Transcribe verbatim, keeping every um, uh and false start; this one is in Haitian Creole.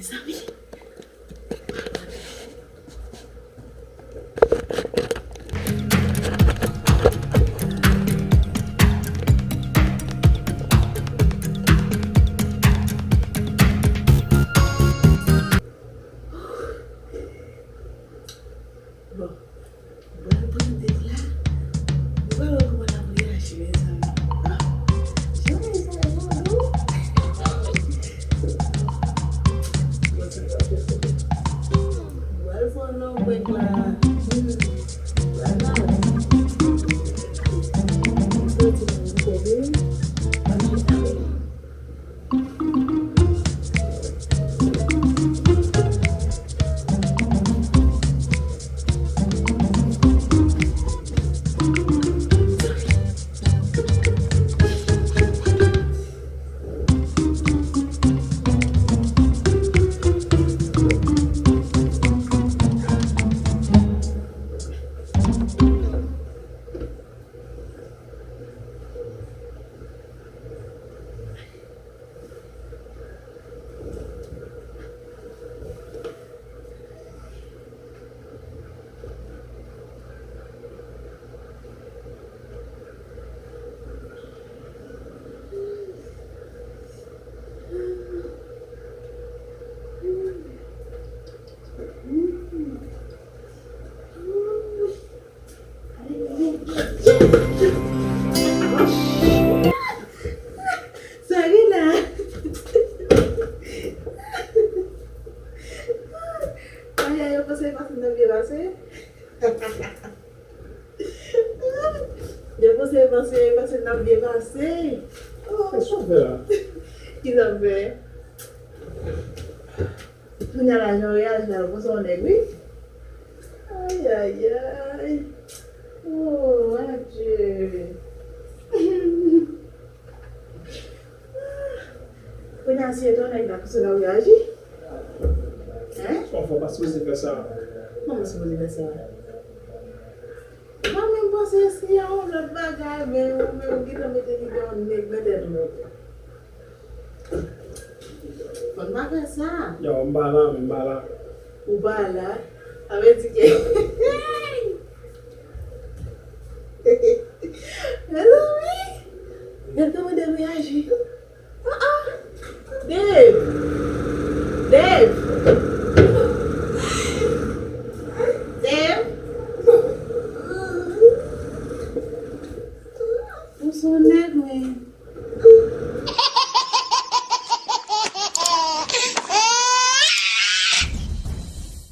Mezanmi. Bon, m pral pran dèk la. M pral wè kòman l ap reyaji, mezanmi. Ah, jan mezanmi, jan dou. M pral fè yon lòt dèk la. M pral la. M santi m konnen. Sa gen la. Ay, ay, yo panse pase n ap byen pase. Yo panse, panse, panse n ap byen pase. Oh. Kisa w fè la? Kisa m fè? Kounye a la, jan w reyaji a, w panse w nèg, wi. Ay, ay, ay. Oh, adye. Kounye a, si se te yon nèg la, kòman w ap reyaji? Hein? Anfen, w pa sipoze fè sa. Kòman w sipoze fè sa? Ou pa menm panse si a yon lòt bagay, men ou menm ou gentan mete lide yon nèg nan tèt ou. Fò n pa fè sa. Yo, m pa la, men m pa la. Ou pa la? Sa vle di ke